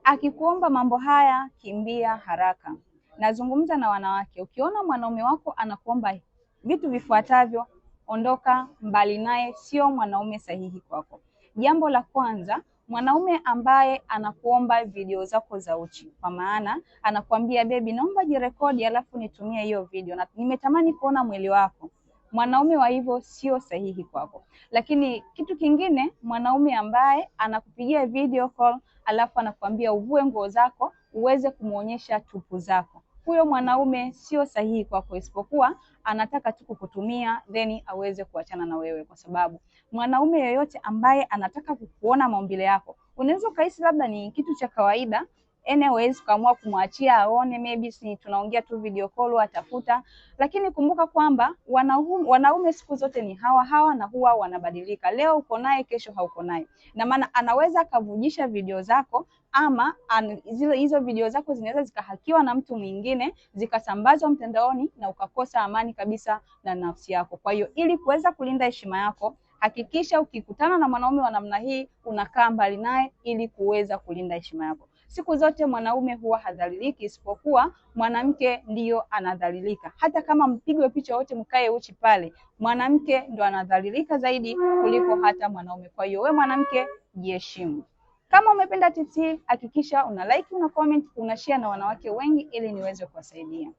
Akikuomba mambo haya, kimbia haraka. Nazungumza na wanawake. Ukiona mwanaume wako anakuomba vitu vifuatavyo, ondoka mbali naye, sio mwanaume sahihi kwako. Jambo la kwanza, mwanaume ambaye anakuomba video zako za uchi, kwa maana anakuambia baby, naomba jirekodi alafu nitumie hiyo video na nimetamani kuona mwili wako. Mwanaume wa hivyo sio sahihi kwako. Lakini kitu kingine, mwanaume ambaye anakupigia video call alafu anakuambia uvue nguo zako uweze kumuonyesha tupu zako, huyo mwanaume sio sahihi kwako, isipokuwa anataka tu kukutumia then aweze kuachana na wewe, kwa sababu mwanaume yeyote ambaye anataka kukuona maumbile yako, unaweza ukahisi labda ni kitu cha kawaida anyways, ukaamua kumwachia aone, maybe si tunaongea tu video call atafuta, lakini kumbuka kwamba wanaume siku zote ni hawa hawa na huwa wanabadilika. Leo uko naye, kesho hauko naye, na maana anaweza akavujisha video zako ama hizo video zako zinaweza zikahakiwa na mtu mwingine zikasambazwa mtandaoni na ukakosa amani kabisa na nafsi yako. Kwa hiyo ili kuweza kulinda heshima yako, hakikisha ukikutana na mwanaume wa namna hii unakaa mbali naye ili kuweza kulinda heshima yako. Siku zote mwanaume huwa hadhaliliki, isipokuwa mwanamke ndiyo anadhalilika. Hata kama mpigwe picha wote mkae uchi pale, mwanamke ndo anadhalilika zaidi kuliko hata mwanaume. Kwa hiyo we mwanamke, jiheshimu. Kama umependa tips hii, hakikisha una like, una comment, una share na wanawake wengi ili niweze kuwasaidia.